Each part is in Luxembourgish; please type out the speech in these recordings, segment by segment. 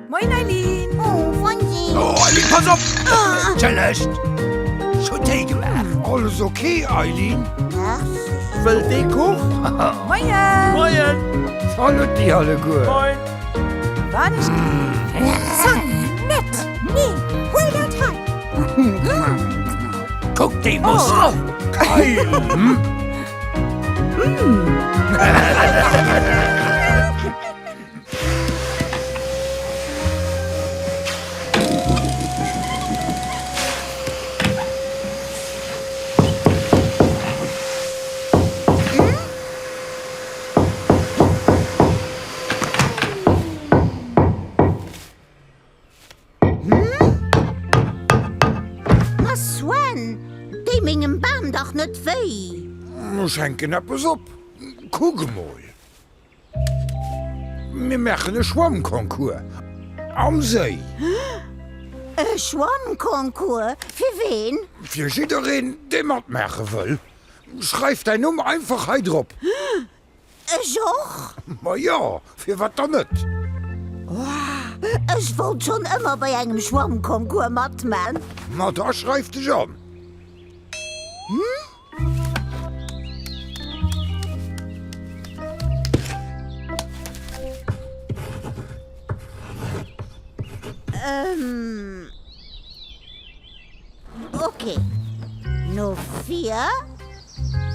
Moin Eileen! Oh, Fonsi! Oh, Eileen, pass op! Entschëllegt! Ech hunn Téi gemaach. Alles ok, Eileen? Merci. Wëllt ee Kuch? Moien! Moien! Saluti alleguer! Moin! Wann ech. Zank net! Nee, huel dat hei! Kuck déi Mussel! Geil! Ma Sven, déi mengem Bam dach net wéi! Ech hänken eppes op. Kuck emol. Mir maachen e Schwammconcours am Séi. E Schwammconcours? Fir ween? Fir jiddereen, dee matmaache wëll. Schreif däin Numm einfach hei drop. Ech och? Ma jo, firwat dann net? Ech wollt schonn ëmmer bei engem Schwammconcours matman. Ma da schreif dech an. Ähm. Ok. No vir,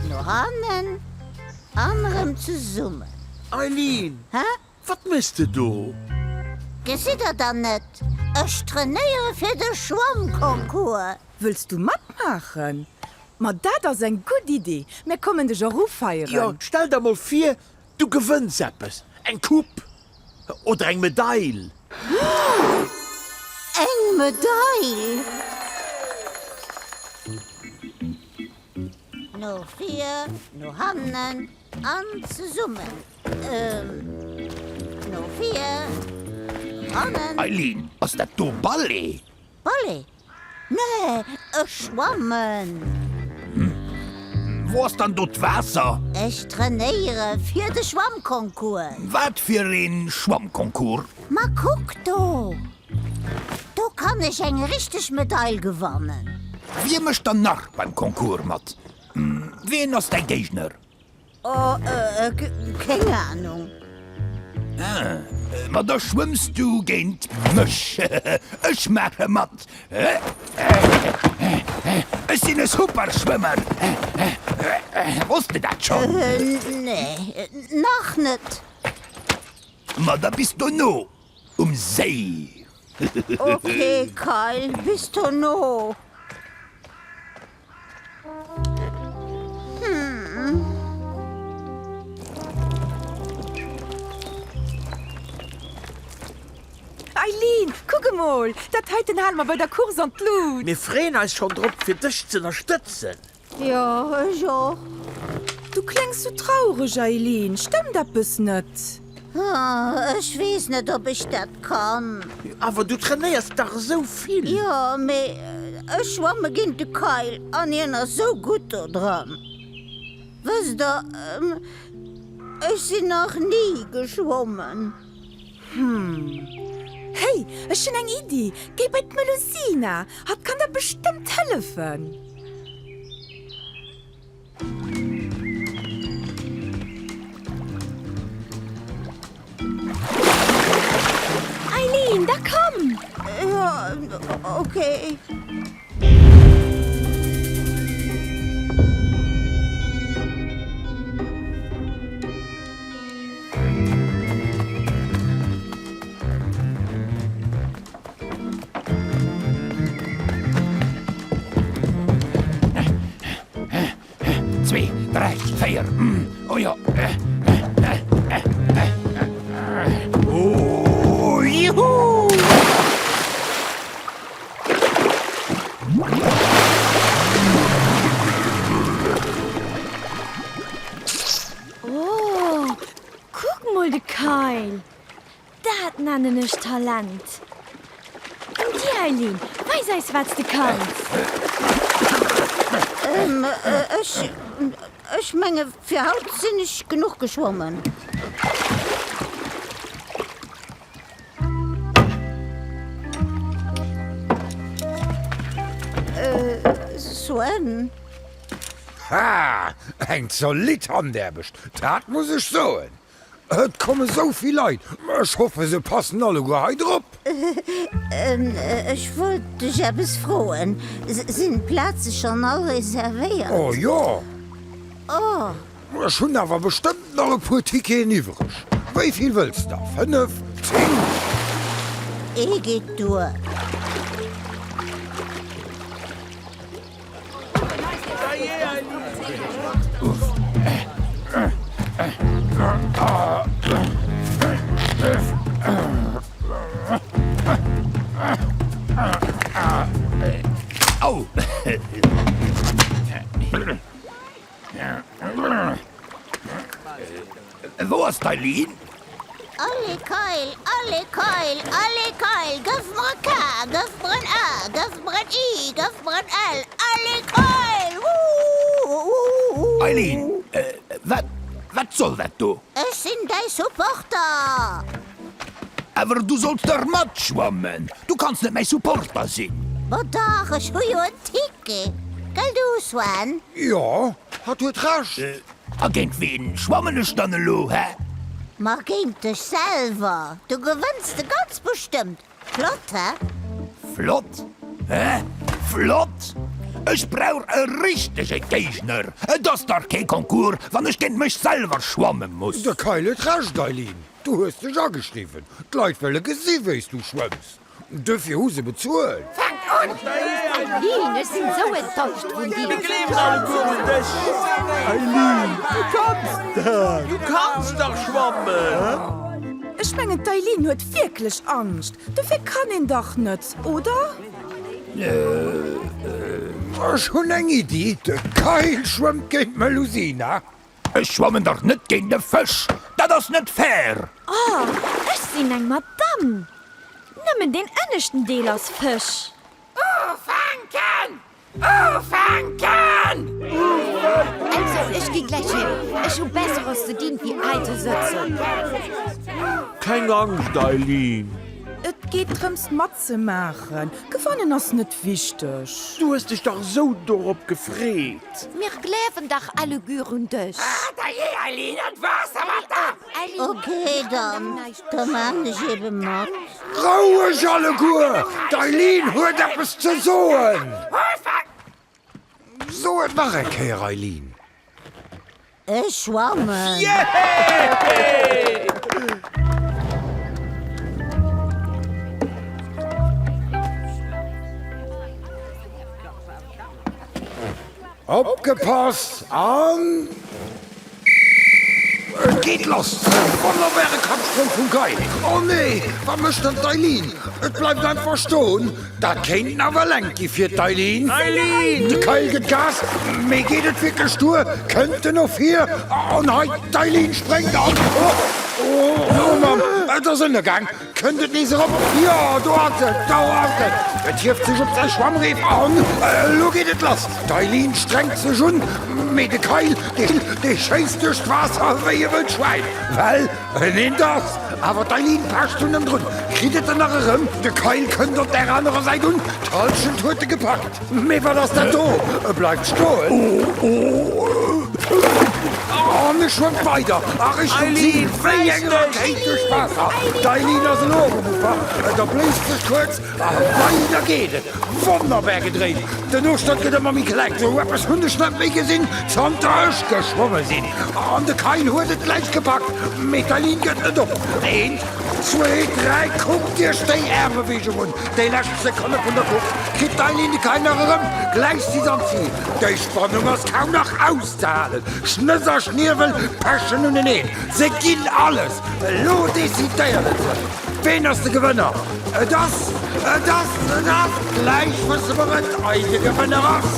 no hannen an erëm zesummen. Eileen! Hä? Wat méchs de do? Gesitt der dann net, ech trainéiere fir de Schwammconcours. Wëlls du matmaachen? Ma dat ass eng gutt Idee! Mir kommen dech och ufeieren. Jo, stell der mol vir, du gewënns eppes, eng Coupe oder eng Medail. Eng Medail? No vir, no hannen an zesummen. No vir, no hannen. Eileen, ass dat do Ballet? Ballet? Nee, ech schwammen. Wou ass dann do d'Waasser? Ech trainéiere fir de Schwammconcours. Wat fir een Schwammconcours? Ma kuck do! Do kann ech eng richteg Medail gewannen. Wie mécht dann nach beim Concours mat? Wien ass däi Géigner? Oh, keng Ahnung. Ah, ma da schwëmms du géint mech. Ech maache mat. Ech sinn e super Schwëmmer. Wosst de dat schonn? Nee, nach net. Ma da bis dono um Séi. Ok, Kyle, bis dono. Eileen, kuck emol! Dat heiten hale mer bei der Course an d'Lut! Mir freeën eis schonn drop, fir dech z'ënnerstëtzen! Jo, ech och. Du kléngs sou traureg, Eileen. Stëmmt eppes net? Ech weess net, ob ech dat kann. Awer du trainéiers dach esou vill. Jo, mee ech schwamme géint de Kyle an hien ass sou gutt do dran. Wësst der, ech sinn nach ni geschwommen. Hm. Hey, ech hunn eng Iddi! Géi bei d'Melusina, hatt kann der bestëmmt hëllefen. Eileen, da komm! Jo, okay. Zwee, dräi, véier, oh jo. Oh, juhu! Oh, kuck mol de Kyle! Dat nennen ech Talent! An dir, Eileen, weis eis wat s de kanns! Ech, ech menge fir haut sinn ech genuch geschwommen. Sven. Ha! Eng zolidd Handaarbecht, dat muss ech soen! Et komme sou vill Leit, ech hoffe se passen alleguer hei drop. Ech wollt dech eppes froen, Sinn d'Plaze schonn all reservéiert? Oh jo! Oh! Ech hunn awer bestëmmt nach e puer Ticketen iwwreg. Wéi vill wëlls der? Fënnef? Zéng? Ee geet duer. Au! Wou ass d'Eileen? Allez Keil, allez Keil, allez Keil, gëff mer e K, gëff mer en A, gëff mer en I, gëff mer en L, allez Keil, wouhouhouhou. Eileen, wat, wat soll dat do? Ech sinn däi Supporter! Awer du solls dach matschwammen, du kanns net mäi Supporter sinn. Ma dach, ech hu jo en Ticket, gell du Sven? Jo, hatt huet Recht. A géint ween schwammen ech dann elo, hä? Ma géint dech selwer! Du gewënns de ganz bestëmmt! Flott, hä? Flott, hä? Flott? Ech brauch e richtege Géigner! Et ass dach kee Concours, wann ech géint mech selwer schwamme muss! De Kayl huet Recht, Eileen. Du hues dech ageschriwwen. D'Leit wëlle gesi wéi s du schwëmms. Dofir hu se bezuelt. Fangt un! Eileen, ech sinn sou enttäuscht vun dir. Mir gleewen alleguer un dech. Eileen, du kanns dat! Du kanns dach schwammen! Ech mengen d'Eileen huet wierklech Angscht, dofir kann een dach net, oder? Ech hunn eng Iddi, de Kayl schwëmmt géint d'Melusina. Ech schwammen dach net géint e Fësch, dat ass net fair! Oh, ech sinn eng Madame! Nëmmen deen ënneschten Deel ass Fësch. Ufänken! Ufänken! Also, ech gi gläich heem. Ech hu Besseres ze dinn, wéi hei ze sëtzen. Keng Angscht, Eileen. Et geet drëms matzemaachen. Gewannen ass net wichteg. Du hues dech dach esou dorop gefreet. Mir gleewen dach alleguer un dech. Dajee, Eileen, an d'Waasser mat der! Ok, dann, da maan ech eben mat. Roueg alleguer! D'Eileen huet eppes ze soen! So et nach eng Kéier, Eileen! Ech schwammen! Opgepasst an et geet lass! Wonnerbare Kappsprong vum Guy! Oh nee, wat mécht dann d'Eileen? Et bleift einfach stoen. Dat kéint nawell enk gi fir d'Eileen. De Kyle gëtt Gas, mee geet et wierklech duer? Kënnt en no vir? An hei, d'Eileen spréngt an. Oh Mamm, et ass ënnergaang. Kënnt et nees erop? Jo, do ass et, do ass et! Et hieft sech op säi Schwammreef an elo geet et lass! D'Eileen strengt sech un, mee de Kayl, dee schéisst duerch d'Waasser wéi e wëllt Schwäin, well en eent ass. Awer d'Eileen pecht un em drun. Kritt et en nach erëm? De Kayl kënnt op där anerer Säit un, d'Hallschent huet e gepackt. Mee wat ass dat do? E bleift stoen. An e schwëmmt weider a Richtung Zil wéi eng Rakéit duerch d'Waasser. D'Eileen ass elo och um Ufer. Et erbléist sech kuerz a weider geet et. Wonnerbar gedréit. Den Ofstand gëtt ëmmer méi kleng. Sou eppes hunn ech net méi gesinn, zanter ech geschwomme sinn. An de Kayl huet et gläich gepackt. Mee d'Eileen gëtt net op. Eent, zwee, dräi, kuckt iech déi Aarmbeweegung un. Déi lescht Sekonne vun der Course kritt d'Eileen de Kayl nach erëm. Gläich si s'am Zil. Déi Spannung ass kaum nach auszehalen. Schnëss a Schniewel pechen uneneen. Se ginn alles. Elo decidéiert et sech. Ween ass de Gewënner? Et ass, et ass, et ass, gläich wësse mer et, eise Gewënner ass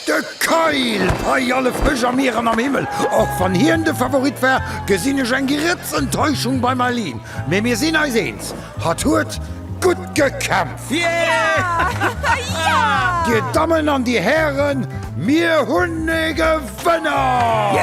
de Kayl! Bei alle Fësch am Mier an am Himmel, och wann hien de Favorit war, gesinn ech eng Grëtz Enttäuschung beim Eileen. Mee mir sinn eis eens, Hatt huet gutt gekämpft! Dir Dammen an Dir Hären, mir hunn e Gewënner!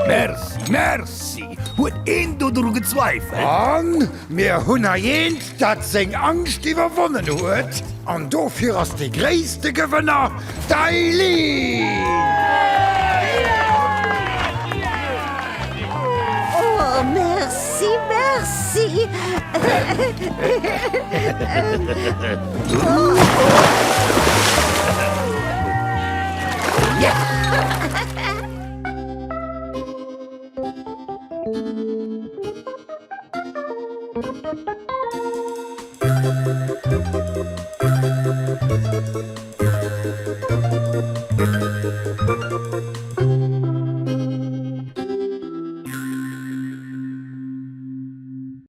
Merci! Merci! Huet een do dru gezweifelt? An mir hunn hei eent, dat seng Angscht iwwerwonnen huet. An dofir ass de gréisste Gewënner d'Eileen! Oh, merci, merci!